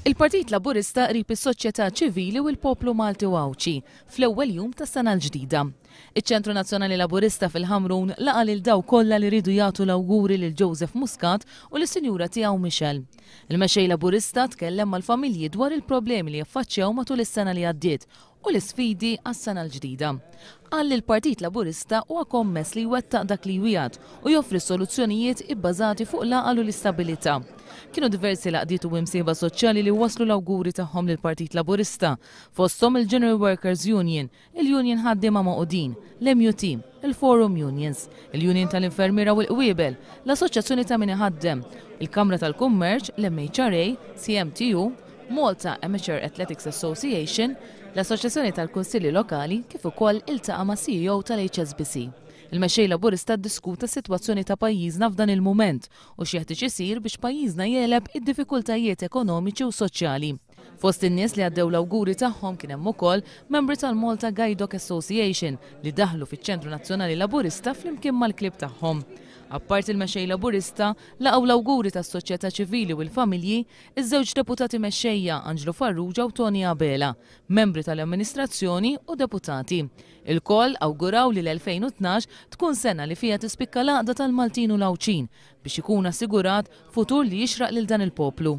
Il-Partit Laburista qrib is-soċjetà ċivili u l-poplu Malti u Għawdxi fl-ewwel jum tas-sena l-ġdida. Iċ-Ċentru Nazzjonali Laburista fil-Ħamrun laqa' lil dawk kollha li riedu jagħtu l-awguri lil Joseph Muscat u lis-Sinjura tiegħu Michelle. Il-Mexxej Laburista tkellem mal-familji dwar il-problemi li affaċċjaw matul is-sena li għaddiet u l-isfidi għas-sena l-ġdida. Qal li l-Partit Laburista huwa kommess li jwettaq dak li jwiegħed u joffri soluzzjonijiet ibbażati fuq l-għaqal u l-istabilità. Kienu diversi l-għaqdiet u imsieħba soċjali li wasslu l-awguri tagħhom lill-Partit Laburista, fosthom il-General Workers Union, il-Union Ħaddiema Magħqudin, l-MUT, il-Forum Unions, il-Union tal-Infermiera u l-Qwiebel, l-Assoċjazzjoni ta' Min Iħaddem, il-Kamra tal-Kummerċ, l-MHRA, CMTU, Malta Amateur Athletics Association, l-Assoċjazzjoni tal-Kunsilli Lokali kif ukoll iltaqa' mas-CEO tal-HSBC. Il-Mexxej Laburista ddiskuta s-sitwazzjoni ta' pajjiżna f'dan il-mument u x'jeħtieġ isir biex pajjiżna jegħleb id-diffikultajiet ekonomiċi u soċjali. Fost in-nies li għaddew l-awguri tagħhom kien hemm ukoll membri tal-Malta Guide Dog Association li daħlu fiċ-Ċentru Nazzjonali Laburista flimkien mal-klieb tagħhom. Apparti l-Mexxej Laburista, laqgħu l-awguri tas-soċjetà ċivili u l-familji, Iż-żewġ deputati mexxejja, Anġlu Farrugia u Toni Abela, membri tal-amministrazzjoni u deputati. Ilkoll awguraw li l-2012 tkun sena li fiha tispikka l-għaqda tal-Maltin u l-Għawdxin biex ikun assigurat futur li jixraq lil dan il-poplu.